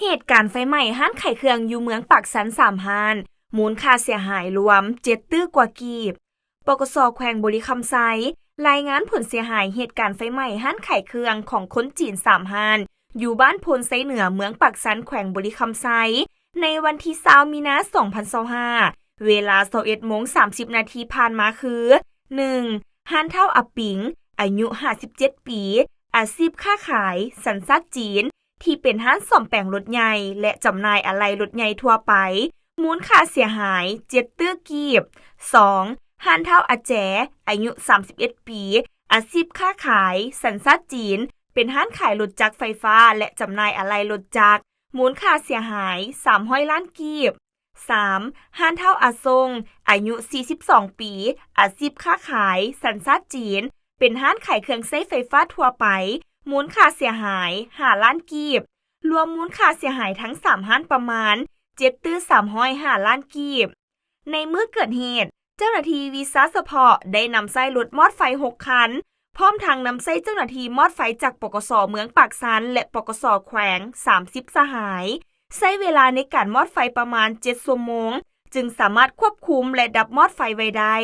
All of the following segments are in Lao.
ເຫດການໄຟໄໝ້ຮ້ານຂາຍເຄື່ອງຢູ່ເມືອງປາກຊັນສາມຮ້ານ, ມູນຄ່າເສຍຫາຍລວມເຈັດຕື້ກວ່າກີບ. ປກສ ແຂວງບໍລິຄຳໄຊ ລາຍງານຜົນເສຍຫາຍເຫດການໄຟໄໝ້ຮ້ານຂາຍເຄື່ອງຂອງຄົນຈີນສາມຮ້ານ ຢູ່ບ້ານໂພນໄຊເໜືອ ເມືອງປາກຊັນ ແຂວງບໍລິຄຳໄຊ ໃນວັນທີຊາວ ມີນາ ສອງພັນຊາວຫ້າ ເວລາຊາວເອັດໂມງສາມສິບນາທີຜ່ານມາຄື ໜຶ່ງ ຮ້ານທ້າວອາປິງ ອາຍຸຫ້າສິບເຈັດປີ ອາຊີບຄ້າຂາຍ ສັນຊາດຈີນ ທີ່ເປັນຮ້ານສ້ອມແປງລົດໃຫຍ່ ແລະ ຈຳໜ່າຍອາໄຫຼ່ລົດໃຫຍ່ທົ່ວໄປ ມູນຄ່າເສຍຫາຍເຈັດຕື້ກີບ. ສອງ ຮ້ານທ້າວອາແຈ ອາຍຸສາມສິບເອັດປີ ອາຊີບຄ້າຂາຍ ສັນຊາດຈີນ ເປັນຮ້ານຂາຍລົດຈັກໄຟຟ້າ ແລະ ຈຳໜ່າຍອາໄຫຼ່ລົດຈັກ ມູນຄ່າເສຍຫາຍສາມຮ້ອຍລ້ານກີບ. ສາມ ຮ້ານທ້າວອາຊົງ ອາຍຸສີ່ສິບສອງປີ ອາຊີບຄ້າຂາຍ ສັນຊາດຈີນ ເປັນຮ້ານຂາຍເຄື່ອງໃຊ້ໄຟຟ້າທົ່ວໄປ ມູນຄ່າເສຍຫາຍຫ້າລ້ານກີບ. ລວມມູນຄ່າເສຍຫາຍທັງສາມຮ້ານປະມານເຈັດຕື້ສາມຮ້ອຍຫ້າລ້ານກີບ. ໃນມື້ເກີດເຫດ, ເຈົ້າໜ້າທີ່ວິຊາສະເພາະໄດ້ນຳໃຊ້ລົດມອດໄຟຫົກຄັນ, ພ້ອມທັງນຳໃຊ້ເຈົ້າໜ້າທີ່ມອດໄຟຈາກ ປກສ ເມືອງປາກຊັນ ແລະ ປກສ ແຂວງ ສາມສິບສະຫາຍ, ໃຊ້ເວລາໃນການມອດໄຟປະມານເຈັດຊົ່ວໂມງ ຈຶ່ງສາມາດຄວບຄຸມ ແລະ ດັບມອດໄຟໄວ້ໄດ້.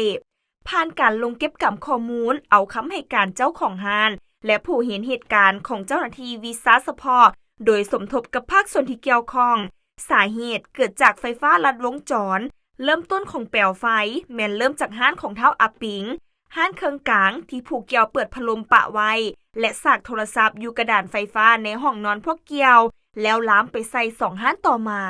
ຜ່ານການລົງເກັບກຳຂໍ້ມູນ, ເອົາຄຳໃຫ້ການເຈົ້າຂອງຮ້ານ ແລະ ຜູ້ເຫັນເຫດການຂອງເຈົ້າໜ້າທີ່ວິຊາສະເພາະ ໂດຍສົມທົບກັບພາກສ່ວນທີ່ກ່ຽວຂ້ອງ, ສາເຫດເກີດຈາກໄຟຟ້າລັດວົງຈອນ. ເລີ່ມຕົ້ນຂອງແປວໄຟແມ່ນເລີ່ມຈາກຮ້ານຂອງທ້າວອາປິງ, ຮ້ານເຄື່ອງກາງທີ່ຜູ້ກ່ຽວເປີດພັດລົມປະໄວ້ ແລະ ສາກໂທລະສັບຢູ່ກະດານໄຟຟ້າໃນຫ້ອງນອນພວກກ່ຽວ, ແລ້ວລາມໄປໃສ່ສອງຮ້ານຕໍ່ມາ.